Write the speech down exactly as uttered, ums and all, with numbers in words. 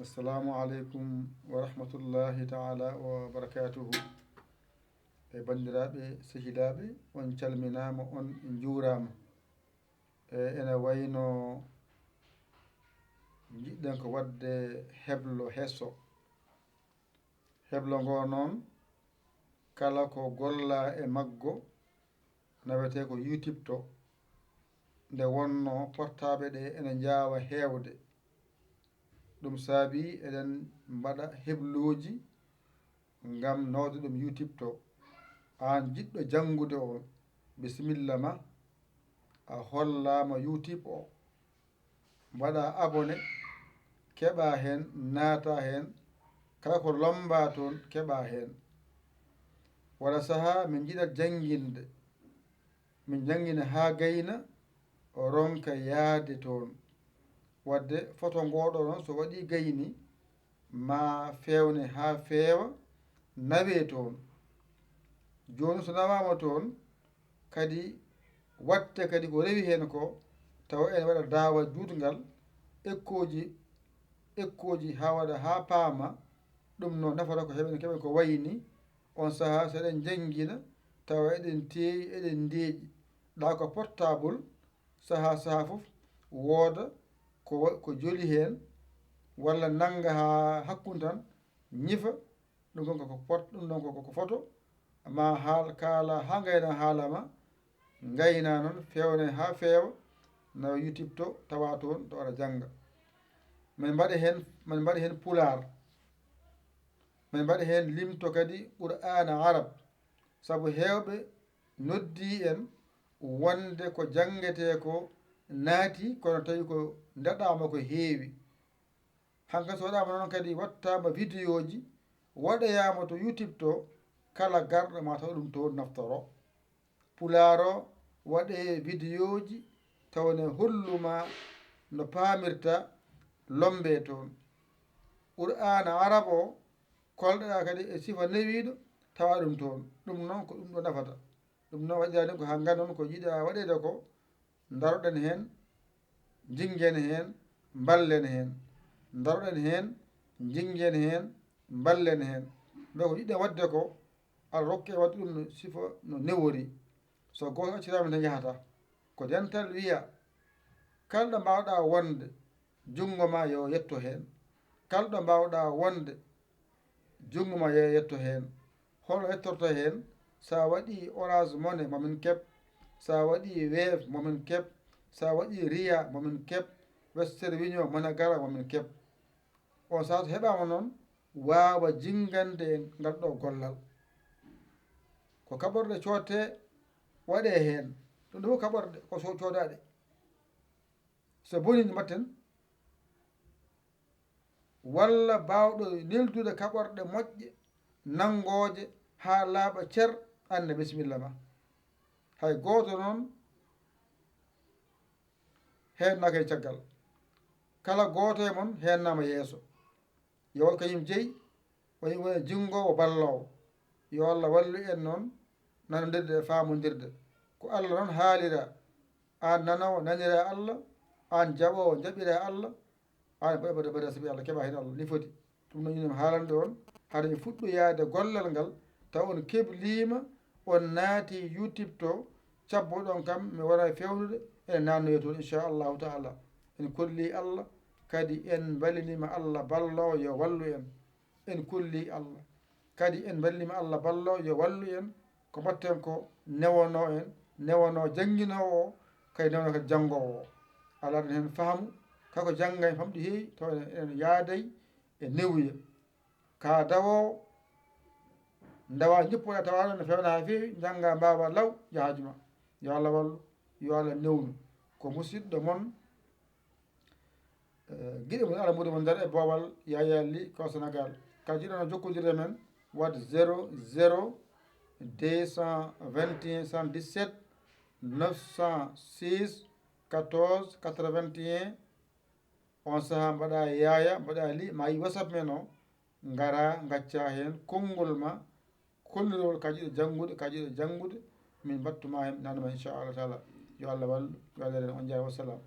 Assalamu aleykum wa rahmatullahi taala wa barakatuhu. E banndiraaɓe, sehilaaɓe, on calminaama, on njuuraama. E ene wayno njiɗɗen ko waɗde heblo heso. Heblo ngo noon, kala ko gollaa e maggo, nawetee ko YouTube to, nde wonnoo portaaɓe ɗe ene njaawa heewde. Ɗum saabii eɗen mbaɗa heblooji ngam nawde ɗum YouTube to. Aan jiɗɗo janngude o, bisimilla ma, a hollaama YouTube o. Mbaɗa abonné, keɓa heen, naata heen, kala ko lomba toon, keɓa heen. Wala sahaa min njiɗat jannginde, min janngina haa gayna, o ronka yahde toon. Wadde foto ngooɗo noon, so waɗii gayni, ma feewne haa feewa, nawee toon. Jooni so nawaama toon, kadi waɗte kadi ko rewi heen ko, tawa ene waɗa daawal juutngal, ekkooji, ekkooji haa waɗa haa paama, ɗum noon nafata ko heɓen, keɓen ko wayi ni. On sahaa so eɗen njanngina, tawa eɗen teeyi, eɗen ndeeƴi, ɗa ko portable, sahaa sahaa fof wooda ko wa-, ko joli heen, walla nannga haa hakkunde tan, ñifa, ɗum ɗon koko pot-, ɗum ɗon koko foto, ma haal, kaala haa ngayna haala ma, ngayna noon, feewne haa feewa, nawa YouTube to, tawa toon, to aɗa jannga. Min mbaɗa heen, min mbaɗa heen pulaar, min mbaɗa heen limto kadi Qur'aana Arab, sabu heewɓe noddii en wonde ko janngetee ko naati, kono tawi ko ndaɗaama ko heewi. Hankadi so waɗaama noon kadi, wattaama vidéoji, waɗoyaama to YouTube to, kala garɗo ma taw ɗum toon naftoro. Pulaar o waɗee vidéoji tawa ne holluma no paamirta lombe toon. Qur'aana Arab o kolɗa kadi e sifa newiiɗo tawa ɗum toon. Ɗum noon ko ɗum ɗo nafata. Ɗum noon waɗiraani ko haa ngandon ko yiɗaa waɗeede ko, ndaroɗen heen, njingen heen, mballen heen. Ndaroɗen heen, njingen heen, mballen heen. Mbe ko yiɗɗen waɗde ko, Alla rokke waɗde ɗum no sifa no newori. So gooto acciraama nde njahata. Ko dental wiya, kala ɗo mbaawɗaa wonde, junngo ma yo yetto heen. Kala ɗo mbaawɗaa wonde, junngo ma yo yetto heen. Hol yettorta heen? Sa waɗii Orange Money, mo min keɓ. Sa waɗii Wave, mo min keɓ. Sa waɗii Ria, mo min keɓ. Western Union, MoneyGram, mo min keɓ. On sahaa so heɓaama noon, waawa jinngande e ngal ɗo gollal. Ko kaɓorɗe coodte, waɗee heen. Ɗum ɗo fof kaɓorɗe, ko so coodaaɗe. So bonii, no mbaɗten? Walla baawɗo neldude kaɓorɗe moƴƴe, nanngooje, haa laaɓa cer, aan ne, bisimilla ma. Hay gooto noon heennaaka e caggal. Kala gooto e mon heennaama yeeso. Yo waɗ kañum jeyi, woni, woni jinngoowo balloowo. Yo Alla wallu en noon, nanondirde e faamondirde. Ko Alla noon haalira, aan nanoowo nanira Alla, aan jaɓoowo jaɓira Alla, aan mbaɗa, mbaɗa, mbaɗa sabi Alla, keɓa heen Alla, ni foti. Ɗum noon, enen haalande on, hade mi fuɗɗoyaade gollal ngal, taw on kebliima, on naati YouTube to, cabboɗon kam, mi wara e fewnude, en naannoyo toon, inchallahu taala. En kolli Alla, kadi en mbalinima Alla ballo yo wallu en. En kolli Alla, kadi en mbalinima Alla ballo yo wallu en. Ko mbaɗten ko newano en, newano jannginoowo o, kadi newano kadi janngoowo o. Alla aɗen heen faamu, kako jannga en famɗi heewi, tawa enen yaaday e newuya. Ka dawoowo, ndawa njippoɗa tawa no fewna haa feewi, njannga mbaawa law, jahaaji ma. Yo Alla wallu, yo Alla newnu. Ko musidɗo mon, eh, giɗo mon Alla Muudu mon Nder e boowal Yaya Ly ko Sénégal. Ka jiɗɗo no jokkondirde men, waɗ zéro zéro deux cent vingt et un soixante-dix-sept neuf cent six quatorze quatre-vingt-un. On sahaa mbaɗa Yaya, mbaɗa Ly, ma yi WhatsApp men o, ngara, ngacca heen konngol ma, kollirol ka jiɗɗo janngude, ka jiɗɗo janngude, min mbattuma heen, nanuma, inchallahu taala. Yo Alla wallu, yo Alla reen, on njaaraama, wassalam.